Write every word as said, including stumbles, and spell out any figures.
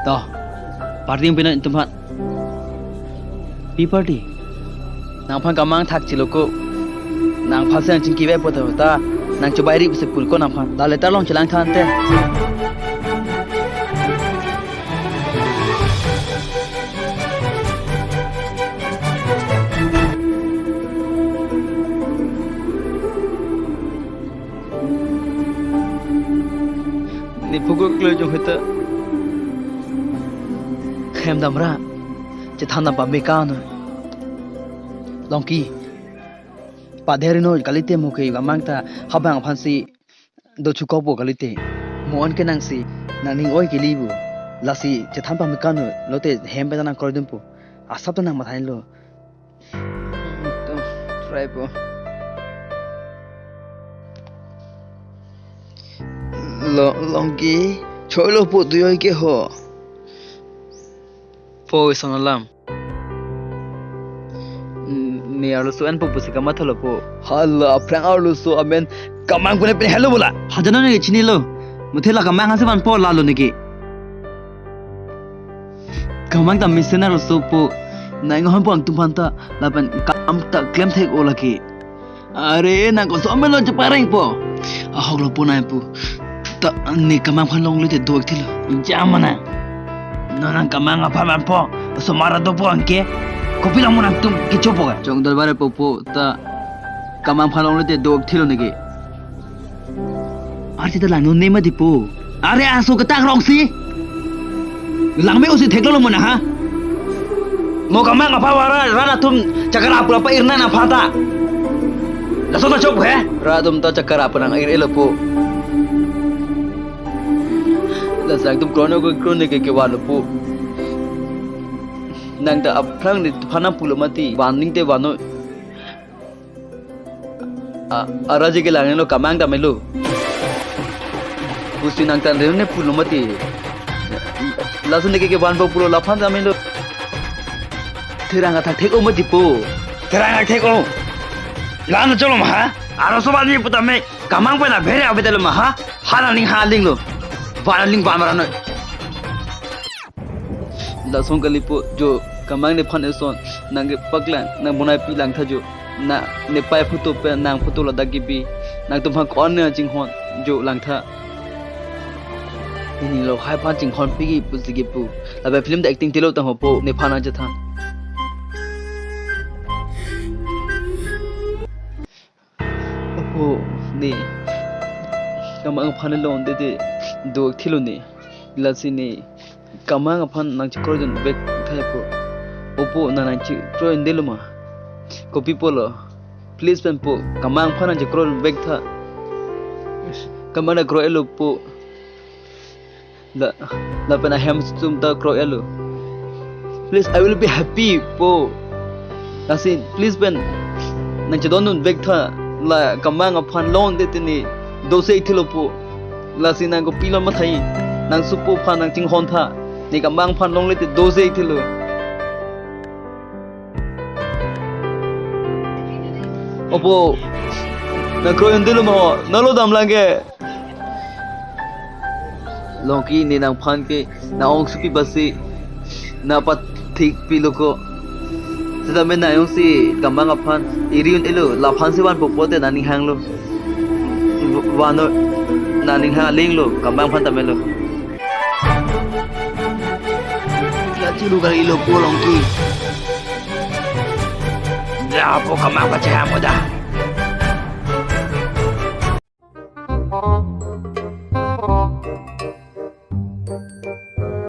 To, party pina itum aphan. Pi party? Nangphan kamang thak chiloko. Nangphan si nangchingki bai poto ta, nang chobai ri pusi pulko nangphan. Ta letter long chelang than te. Ne pugo klo jong heta. Khem damra. Chethan dam pame kano. Longki. Padherino kalite mo ke kamang ta habang aphan si do chukopo kalite. Mo an ke nangsi nangning oi kelibo. Lasi chethan pame kano lote hem pen nang kroidunpo. Asap ta nang mathailo. To, try po. Lo, Longki, choilo po duyoi ke ho. Po ison alam. N-, ne arloso an po pusi kamathalo po. Hala, aphrang arloso amen kamang pune pine helo bola. Hajano ne chinilo. Muthe la kamang hasi man po lalo neke. Kamang ta mesen arloso po. Nang hon po angtum phanta lapen kam ta klem thek o lake. Are nang koso amelo chepareng po. Ahok lo po nai po. Ta ne kamang phan longle te do-ik thilo. Jam mana. No nang kamang aphan man po. Somara do po anke. Kopi lang mo nangtum kecho po ka. Chong dal bare po po ta kamang phan longle te do-ik thilo neke. Arsi ta lang non ne mati po. Are aso ketak rong si. Lang me usi theklo mo na ha. Mo kamang aphan vara rat atum chakara pura pa irna na phata. Laso ta chok he. Rat atum ta chakara pura nang ir elo po. Laso atum krono ko krone ke ke valo po. Nang ta aphrang ni phana pulo mati. Van ning te vano. A, ara je ke lang lo kamang ta melo. Pusi nang tan rene pulo mati. Laso neke ke van po pulo laphan ta melo. Therang athak thek o mati po. Therang athak thek o. Lan cholo ma ha. Arloso van ni puta me kamang pena bhere abedalo ma ha. Hala ning ha ling lo. Van ling van marano. Lason kali po jo kamang nephan eson nang ke paklang nang bonai pi lang tha jo na nepai photo pen nang photo ladak kebi nangtum phan ko-an ne chinghon jo lang tha. Ini lo hai phan chinghon pigi pusi kepu lapen film ta acting tilo tang ho po nephan nang chethan. Opo ne kamang aphan along de de do thilo ne. Lasi ne kamang aphan nang chekroidun vek tha po. Opo na nang chekroidun delo ma. Kopi pulo. Please pen po kamang aphan nang chekroidun vek tha. Kamang na kroi elo po. La, lapen ahem sum ta kroi elo. Please, I will be happy po. Lasi, please pen. Nang chedondun vek tha. La kamang aphan long de tini. Do-ik thilo po. Lasi nang kopi lo mathai. Nang supo phan nang chinghon tha. Ne kamang aphan longle te do-ik thilo. Opo. Nang kroidun delo ma ho. Nalo dam lang ke. Longki ne nangphan ke na ong supi basi na pathik pilo ko. Seta men na ong si kamang aphan iri un-elo laphan si van popo te na ning hanglo. Vano na ning hang aling lo kamang aphan ta melo. Ya chilu kali lo po Longki. Ya po kamang aphan chehang mo da.